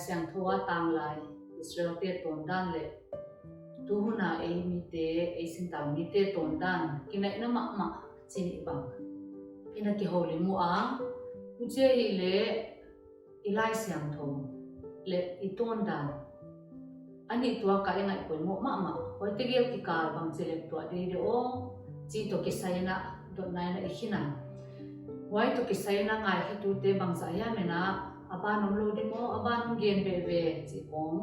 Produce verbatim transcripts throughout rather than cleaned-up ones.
Siangthou a tanglai Israelte tawndan leh tuhun a ei mite, ei singtang mite tawndan kinaihna mahmah chih bang in a kihoulim ua, huchi ahihleh i Laisiangthou leh i tawndan a nih tuak a i ngaihpoimoh mahmah. Huaite gel kikal bangchi leh tuah di de aw chih toh kisai in a dotna in a i khin a. Huai toh kisai in a ngaikhetute bangzah hiam in a, a ban om lou di maw, a ban om gen veve chih khong,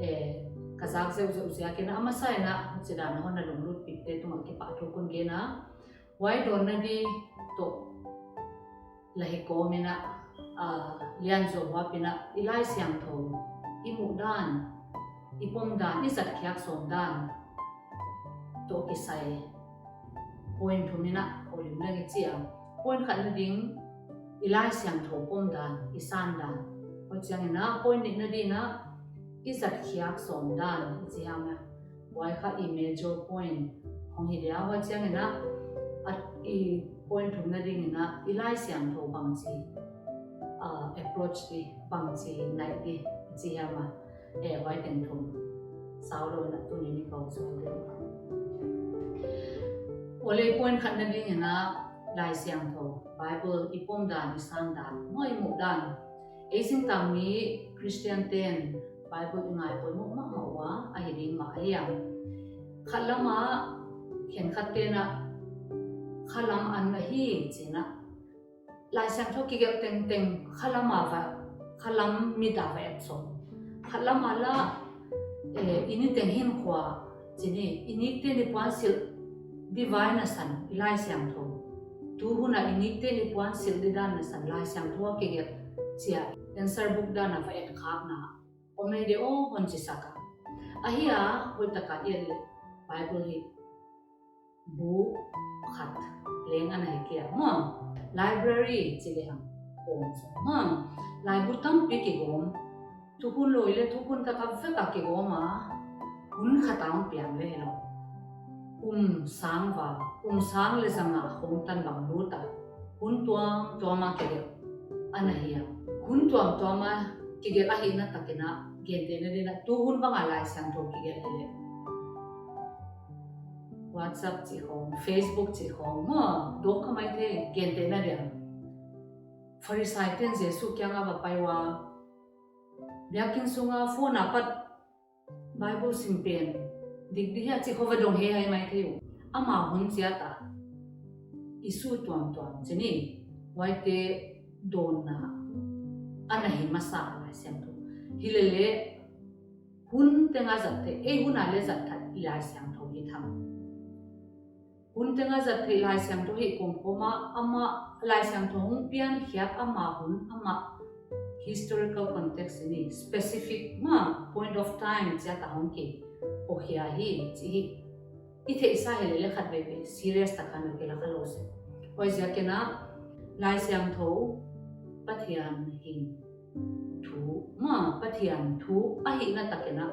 eh, ka zak zeuhzeuh ziak in a, a masa in a, huchidan a hon a lunglutpihte tungah kipahthu kon gen a. Huai dawnna di toh la hi kawm in a, ah, lianzaw huap in a, i Laisiangthou i muhdan, i pomdan, i zatkhiak sawmdan toh kisai point thum in a houlim leng i chi a. Point khatna ding, i Laisiangthou pomdan, i sandan. Huai chiangin a, point nihna ding in a, i zatkhiak sawmdan i chi hiam a. Huai kha i major point hong hi dia. Huai chiangin a, a, i point thumna ding in a, i Laisiangthou bangchi, ah, approach di, bangchi naih di i chi hiam a. Eh, huai teng thum sau lou in a tuni ni kou sual deuh. Huai leh point khatna ding in a, Laisiangthou, Bible, i pomdan, i sandan, maw, i muhdan. Ei singtang mi Christian ten Bible i ngaipoimoh mahmah ua, ahi ding mah ahi a. Khatlam a, khenkhat ten a, khalam an ahi chih in a, Laisiangthou kigelh tengteng khalam a va, khalam mit a va et sawm. Khatlam a la, eh, i niteng hinkhua chih ni, i nikten i puansilh di vai nasan i Laisiangthou. Tuhun a i nikten i puansilh didan nasan Laisiangthou a kigelh chih a answer book dan a va et khakna om ei de aw hon chi sak a. Ahi a, hoihtak a i et leh Bible hi bu khat leng ana hi kei a, maw. Library chi lehang om sawm, maw. Laibu tampi kigawm, thukhun lawi leh thukhun tak a vek a kigawm a, hun khat a hong piang leh hilou, kum sang val, kum sang leh za nga khong tan bang lut a, hun tuamtuam a kigelh ana hi a. Hun tuamtuam a kigelh ahihna tak in a, gentehna ding in a, tuhun bang a Laisiangthou kigelh hileh WhatsApp chih khong, Facebook chih khong, maw, dawk kha maithei, gentehna ding in. Pharisai ten Jesu kiang a va pai ua, biakinn sung a phone apat Bible sim pen dik di hia chih khong va dong hi hai maithei uh. Ama hun chiat a issue tuamtuam chih ni, huaite dawnna ana hi masa a Laisiangthou. Hileleh, hun teng a zat theih, ei hun a leh zat theih Laisiangthou hi tham. Hun teng a zat theih Laisiangthou hi kawmkawm a, ama Laisiangthou hong piankhiak, ama hun, ama historical context chih ni, specific, maw, point of time chiat a hong kikokhia hi chih hi i theihsa hileleh khatveivei serious tak a na kila kha lou se. Huaiziak in a, Laisiangthou Pathian hing thu, maw, Pathian thu ahihna tak in a,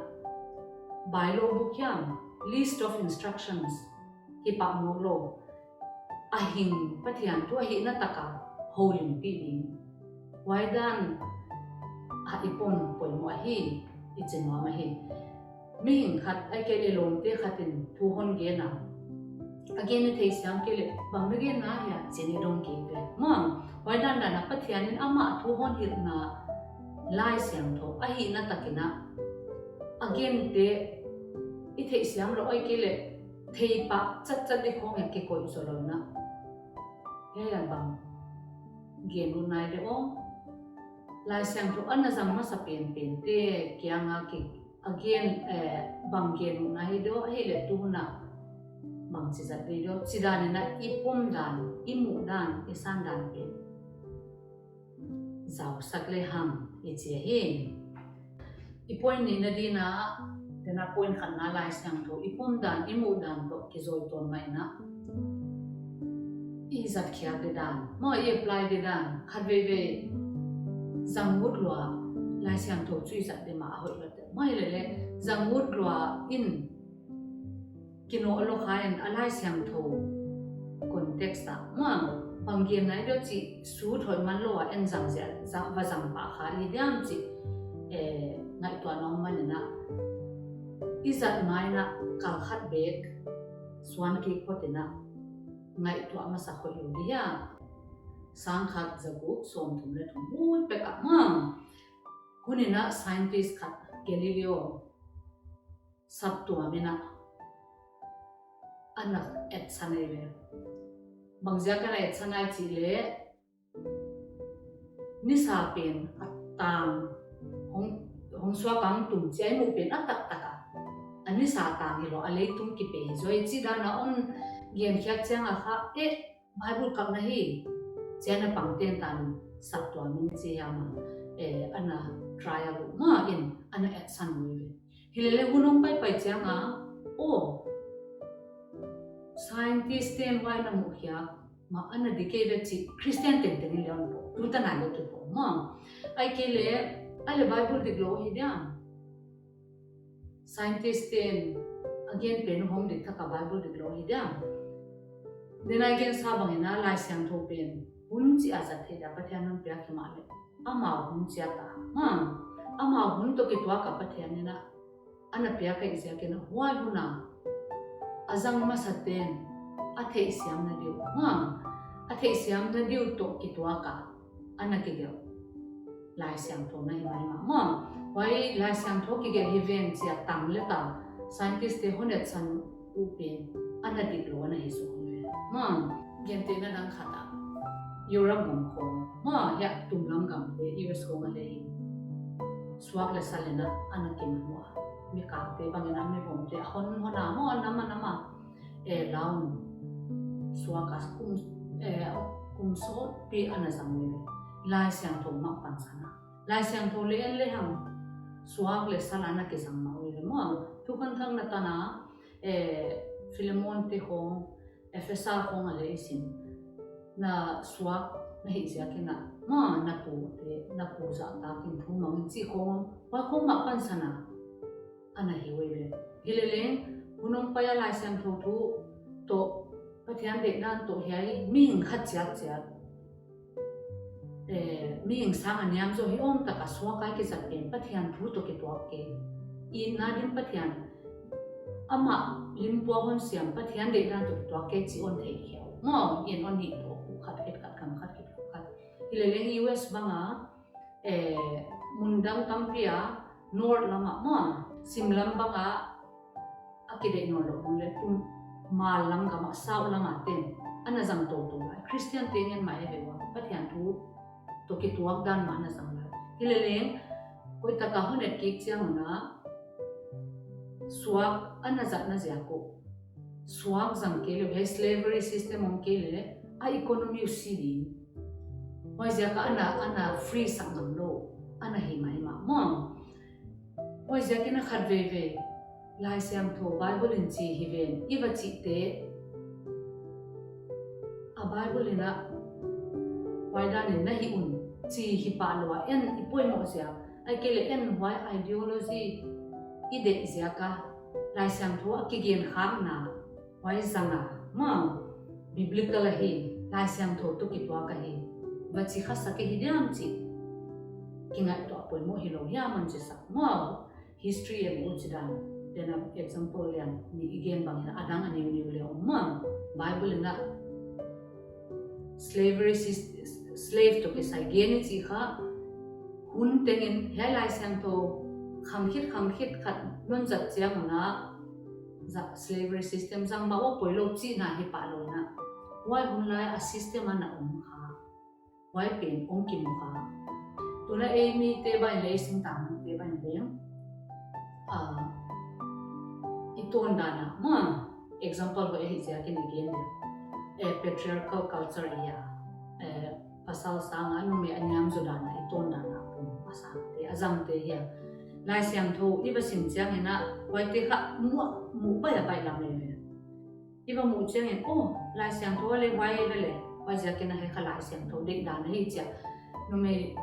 bylaw book hiam, list of instructions hi pah mawk lou. A hing, Pathian thu ahihna tak a houlimpih ding, huai dan a i pom poimoh ahi, i chi nuam ahi. Mihing khat ahihkeileh lawmte khat in thu hon gen a, a gen i theisiam kei leh, bang na gen na hia chih i dong kei leh, maw, huai dandan a Pathian in amah thu hon hilhna Laisiangthou ahihna tak in a, a gente i theihsiam lou ahihkeileh, theipah chatchat di khong a kikoih zou lou in a, hiai a bang gen ut nai de aw. Laisiangthou ana zang masa penpente kiang a ki, a gen, eh, bang gen ut nai de aw, ahihleh tuhun a bangchi zat di de aw, chih dan in a, i pomdan, i muhdan, i sandan pen zausak lehang i chi ahi. I point nihna ding in a, tena point khatna Laisiangthou i pomdan, i muhdan toh kizui tawn mai in a, i zatkhiak didan, maw, i apply didan, khatveivei zang ut lua Laisiangthou chu i zat di mah a hoih lou te, maw, hileleh zang ut lua in kinoh lou kha in a Laisiangthou context a, maw, bang gen nai de aw chih sut hoih man lou a en zang ziak, zang, va zang pah kha i diam chih eh, ngaihtuahna om manin a, i zat mai in a kal khat bek suan kik phot in a ngaihtuah masa khoih lou di hia. Sangkhat zaguk sawmthum leh thum hun pek ah maw, hun in a scientist khat Galileo saptuam in a ana etsan ahi ve. Bangziak ana etsan ahia chih leh, nisa pen a tang, hong, hong suak a tung chiang a i muh pen a taktak a, a nisa tang hilou, a leitung kipei zaw hi chih dan a hon gen khiak chiang a kha, eh, Bible kalhna hi, chiang a pangte'n tan saptuam in chi hiam a, eh, ana try a lou maw in ana etsan uh ve. Hilele hun hong paipai chiang a, oh, scientist te'n huai ana muh khiak mah ana dik ve chih Christian tengteng in leng hon pom, tutan a leng kipom maw. Ahihkeileh, ahihleh Bible diklou hi diam. Scientist te'n a gen pen uh hong dik tak a Bible diklou hi diam. Denai gensa bang in a Laisiangthou pen hun chih a zat theih dia Pathian in hon piak himahleh, amau hun chiat a maw, amau hun toh kituak a Pathian in a ana piak ahih ziak in a huai hun a a zang masate'n a theihsiamna diu maw, a theihsiamna diu toh kituak a ana kigelh Laisiangthou na hi maimah maw. Huai Laisiangthou kigelh hi ven chi a tang leh ta scientist te hon etsan uh pen ana diklou ana hi zaw ve maw. Gentehna dang khat ah, Europe gam khawng maw, hiai tumlam gam te, U S khawng ah leng hi, suak leh sal in a ana kiman ua, mikangte bang in a, mihon te a hon hon a maw, nam a nam a, eh, lau suak a kum, eh, kum sawtpi ana zang uh ve. Laisiangthou mah pansan a, Laisiangthou leh en lehang suak leh sal ana kizang mah uh ve maw. Thukhun Thak na tan a, eh, Philemon te khawng, Ephesa khawng ah leng i sim, na suak na hih ziak in a maw, na pu te, na pu zahtak in thu mang in chih khawng, huai khawng mah pansan a ana hi uh ve. Hilele, hun hong pai a Laisiangthou thu toh, Pathian deihdan toh hiai mihing khat chiat chiat, eh, mihing sang a niam zaw hi om tak a suak a kizat pen Pathian thu toh kituak kei. Itna ding Pathian, amah lim pua hon siam Pathian deihdan toh kituak kei chih hon theikhe uh maw, in hon hih toh uh khat khat khat, gam khat khat khat. Hilele U S bang a, eh, mun dang tampi a, north lam ah maw, sim lam bang a, a kideih nawnlou hun leh kum, mal lam gam ah, south lam a te'n ana zang toutou lai. Christian te ngen mai ve ua, Pathian thu toh kituak dan mah ana zang lai. Hilele, hoihtak a hon et kik chiang un a, suak ana zatna ziak uh, suak zang kei leh, hiai slavery system om kei leh, a economy uh si ding. Huaiziak a ana, ana free sak ngamlou ana hi maimah maw. Huaiziak in a khatveivei Laisiangthou Bible in chi hi ven i va chihte, a Bible in a huai dan in na hih un chi hi pah lou a, en i poimoh ziak, ahihkeileh en huai ideology i deih ziak a, Laisiangthou a kigen khakna huai zang a maw, biblical ahi, Laisiangthou toh kituak ahi, va chi kha sak i hi diam chih kingaihtuah poimoh hilou hiam hon chi sak maw. History en uh chidan, denai example lian nih i gen bang in a dang a neu neu leng om maw. Bible in a slavery sys-, slave toh kisai gen i chih kha, hun teng in hiai Laisiangthou khang khit khang khit khat non zat chiang un a, za-, slavery system zang mah ua poilou chihna hi pah lou in a, huai hun lai a system ana om kha. Huai pen hong kimu kha. Tuna ei mite bang leh, i singtangte bang leh, ah, i tawn dan a maw, example hoih ahih ziak in i gen leh, eh, patriarchal culture ahi a, eh, pasal sang a numei a niam zaw dan a i tawn dan a pum a sangte, a zangte hi a. Laisiangthou i va sim chiang in a, huaite kha muh, muh baih a baihlam ahi ve. I va muh chiang in, oh, Laisiangthou a leh huai leh leh, huaiziak in a hiai kha Laisiangthou deihdan ahi chi a, numei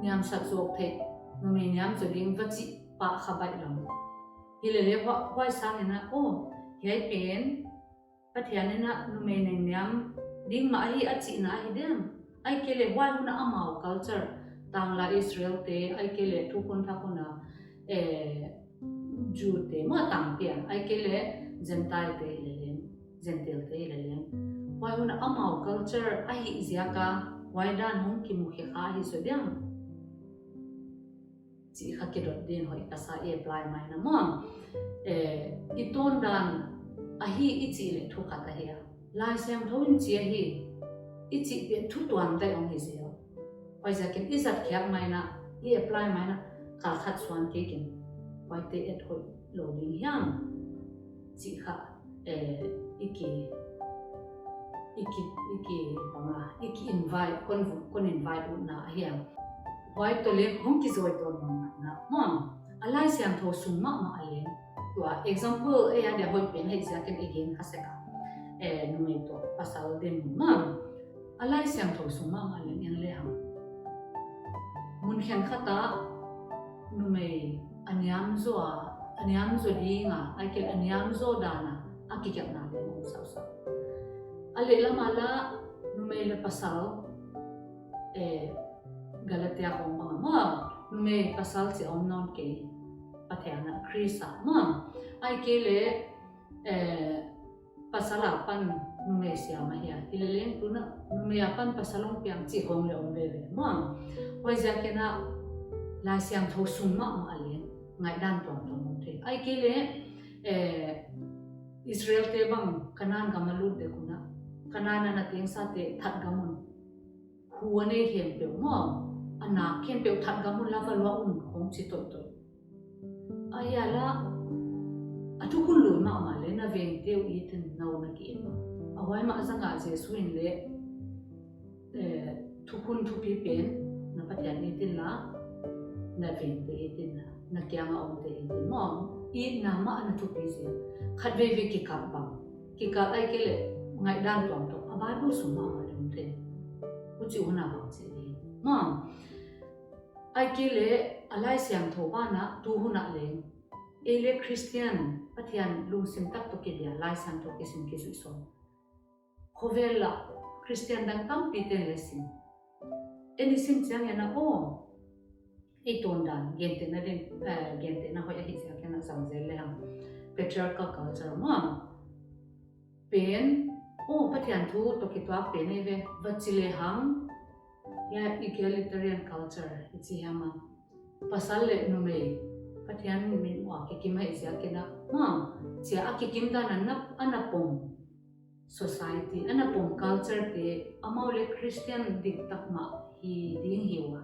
niam sak zawk theih, numei niam zaw ding va chih pah kha baihlam. Hilele hua-, huai sang in a, oh, hiai pen Pathian in a numei neng niam ding mah ahi a chihna ahi diam. Ahihkeileh huai hun a amau culture, Tangla Israel te, ahihkeileh thukhun thakhun a, eh, Jew te, maw tangpi a, ahihkeileh Gentile te hi leleng, Gentile te hi leleng. Huai hun a amau culture ahih ziak a, huai dan hong kimu khe kha hi zaw diam. Chih kha kidot ding hoih ka sa, i apply mai na maw. Eh, i tawn dan ahi i chih leh thu khat ahi a. Laisiangthou in chi ahi i chih pen thu tuam tai ong hi zel. Huaiziakin i zat khiak mai na, i apply mai na, kal khat suan kei kin. Huaite et hoih lou ding hiam. Chih kha, eh, i ki, i ki, i ki, bang a, i ki invite, kon, kon invite utna ahi a. Huai toh leng hong kizui tawn mahmah na, maw. A Laisiangthou sung mahmah a leng. Tua example, eh, a dia hoih pen ahih ziakin i gen kha sek a. Eh, numei toh pasal dinmun maw. A Laisiangthou sung mahmah leng en le hang. Mun khenkhat a numei a niam zaw a, a niam zaw ding a, ahihkeileh a niam zaw dan a, a kigelhna leng om sausau. A lehlam a lah numei leh pasal, eh, Galatia khong bang a maw, numei pasal chih om nawn kei, Pathian a Khrist a maw, ahihkeileh, eh, pasal apan numei siam ahi a. Hileleng tuna numei apan pasal hong piang chih khong leh om veve maw. Huaiziakin a Laisiangthou sung mahmah a leng ngaihdan tuamtuam om thei. Ahihkeileh, eh, Israel te bang Kanan gam a lut dek un a, Kanan a na teng sate that gam un, hu a nei khempeuh maw, a nak khempeuh that gam un la va luah un hong chi toitoh. Ahia lah, a thukhun lui mahmah leh na vengte uh it in, na uh na ki it in. A huai mah zang a Jesu in leh, eh, thukhun thupi pen na Pathian it in la, na vengte it in la, na kiang a omte it in maw. Itna mah na thupi zel. Khatveivei kikal bang, kikal ahihkeileh ngaihdan tuamtuam a Bible sung mahmah leh om thei. Huchi hun a bang chi ding maw. Ahihkeileh a Laisiangthou ban a tu hun a leng, ei leh Christian, Pathian lungsim tak toh kibia Laisiangthou kisim kizuih sawm. Khovel a Christian dang tampi ten leh sim. Ei i sim chiangin a, aw, ei tawn dan, gentehna ding, eh, gentehna hoih ahih ziakin a zang zel le hang. Patriarchal culture maw. Pen, aw, Pathian thu toh kituak pen ei ve, va chi le hang, ya egalitarian culture, i chi hiam a. Pasal leh numei, Pathian min ua kikim ahih ziakin a, maw, chia a kikim dan a na, a na pom society, a na pom culture te, amau leh Christian diktak mah hi ding hi ua.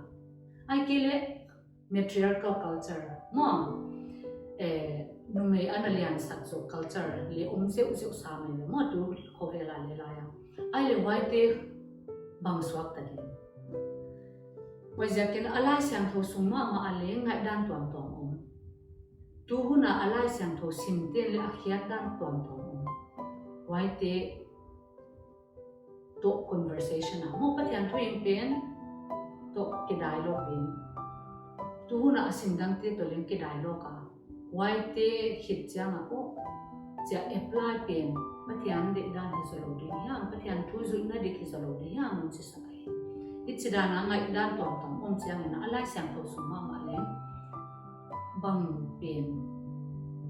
Ahihkeileh matriarchal culture maw, eh, numei a na liansak zaw culture leh om zeuhzeuh sam ei ve maw, tu khovel a leh lai a. Ahihleh huaite bang suak ta ding. Huaiziakin a Laisiangthou sung mahmah a leng ngaihdan tuamtuam om. Tu hun a a Laisiangthou simte'n leh a khiat dan tuamtuam om. Huaite toh conversation a, maw, Pathian thu in pen toh kidialogue ding. Tu hun a a sim dangte toh leng kidialogue a. Huaite khit chiang a, aw, chia apply pen Pathian deihdan hi zaw lou ding hiam, Pathian thu zuihna dik hi zaw lou ding hiam, hong chi sak ahi. Hichi dan a ngaihdan tuamtuam om chiangin a Laisiangthou sung mahmah leng bang pen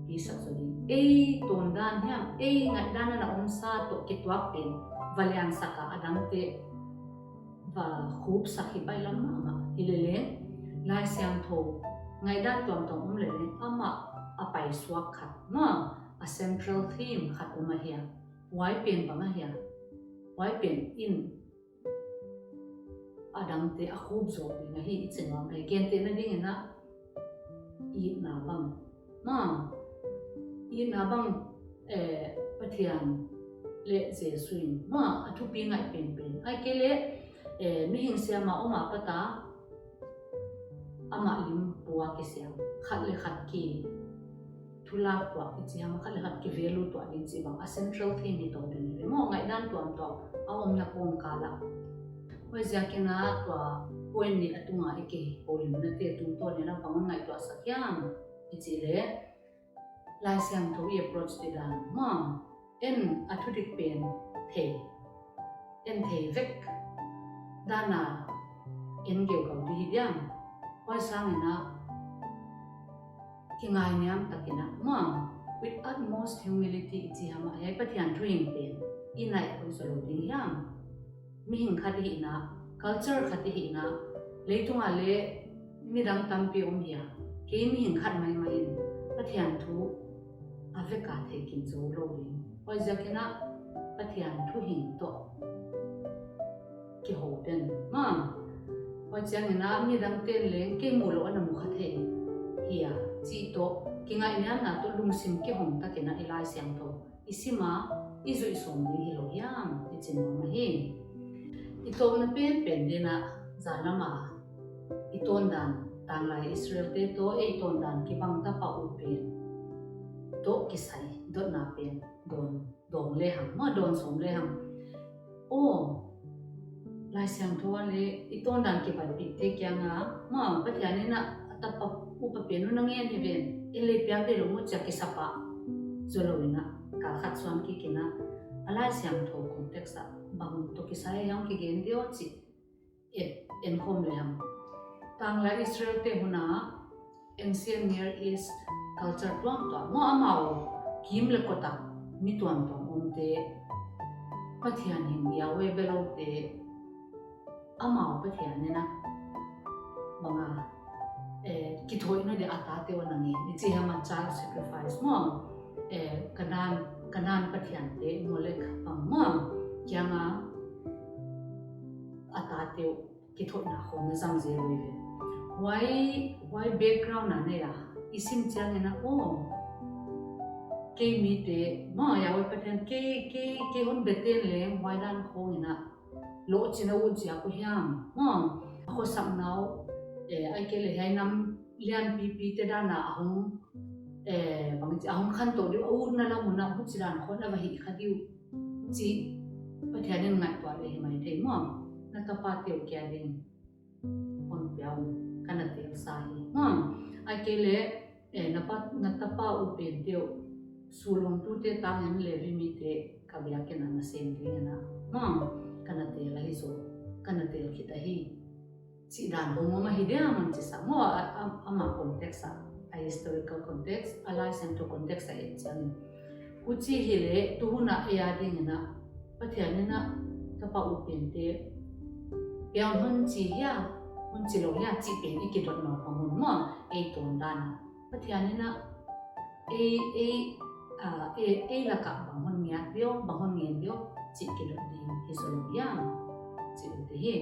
pi sak zaw ding. Ei tawn dan hiam, ei ngaihdan a na omsa toh kituak pen va liansak a, a dangte va khupsak hi baihlam mahmah. Hileleng Laisiangthou ngaihdan tuamtuam om leleng amah a paisuak khat maw, a central theme khat om ahi a. Huai pen bang ahia? Huai pen in a dangte a khup zawk ding ahi i chi nuam ahi. Gentehna dingin a, itna bang, maw, itna bang, eh, Pathian leh Jesu in, maw, a thupi ngaih penpen. Ahihkeileh, eh, mihing siam a om a pat a, amah lim pua kisiam, khat leh khat ki thulak tuah i chi hiam, khat leh khat ki value tuah ding chih bang a central theme hi tou ding hi ve maw, ngaihdan tuamtuam a omna kawmkal ah. Huaiziakin a tua point nih a tung a i kihoulimnate tungtawn in a bang ngaihtuah sak hiam i chih leh, Laisiangthou i approach te dan maw, en a thudik pen thei, en thei vek dan a en geuh kau di hi diam. Huai sangin a, kingainiam takin a, ma, with utmost humility i chi hiam a, hiai Pathian thu hing pen i naih hoih zaw lou ding hiam. Mihing khat i hihna, culture khat i hihna, leitung a leh midang tampi om hi a, kei mihing khat maimai in Pathian thu a vek a thei kim zou lou ding. Huaiziakin a, Pathian thu hing toh kihou den, ma. Huchiangin a, midang ten leng kei muh louh a na mu kha thei hi a, chih toh kingaihniamna toh lungsim kihong takin a, i Laisiangthou i sim a, i zuih sawm ding hilou hiam i chi nuam ahi. I tawpna penpen dingin a, zan lam a i tawndan, tanglai Israelte toh ei tawndan kibang tapa upen toh kisai dotna pen dawn, dawn lehang, ma, dawn sawm lehang. Aw, Laisiangthou a leh i tawndan kipatpihte kiang a, ma, Pathian in a, a tapa upa pen uh na ngen hi ven, ei leh piak ding lou maw chia kisapa zaw lou in a, kal khat suan kikin a, a Laisiangthou context a bang toh kisai hiam kigen diam chih en, enkhawm lehang. Tanglai Israelte hun a, Ancient Near East culture tuamtuam, maw, amau kim leh kot a mi tuamtuam omte, Pathian hing Yahweh beloute, amau Pathian in a, bang a, eh, kithoihna dia a tate uh a na ngen, i chi hiam a child sacrifice, maw, eh, Canaan, Canaan pathiante, Molek bang, maw, kiang a a tate uh kithoihna khawng na zang zel uh ve. Huai, huai background a nei a, i sim chiangin a, aw, kei mite, maw, Yahweh Pathian, kei, kei, kei hon beten leng huai dan khawng in a, lohchin a ut ziak uh hiam, maw, a khosakna uh, eh, ahihkeileh hiai nam lianpipite dan a hong, eh, bangchi a hong khantou diu, a utna lam un a huchi dan khawng a va hih kha diu chih Pathian in ngaihtuah leh hi maithei, maw. Na tapate uh kia ding hon pia un, ka na tel sa hi, maw. Ahihkeileh, eh, na pa, na tapa upente uh, sulhuntute tang in Levi mite ka biakin a na sem dingin a, maw, ka na tel ahi zaw, ka na tel khit ahi, chih dan bang om ahi diam a chi sa, maw, a, a, ama context a, a historical context, a Laisiangthou context a et chiangin. Huchi hileh, tu hun a ei a dingin a, Pathian in a tapa upente piang hon chi hia, hon chi lou hia chih pen i kidot nawn hun, maw, ei tawndan a. Pathian in a, ei, ei, ah, ei, ei lak a bang hon ngiat diam, bang hon ngen diam chih kidot ding hi zaw lou hiam, chih ut hi.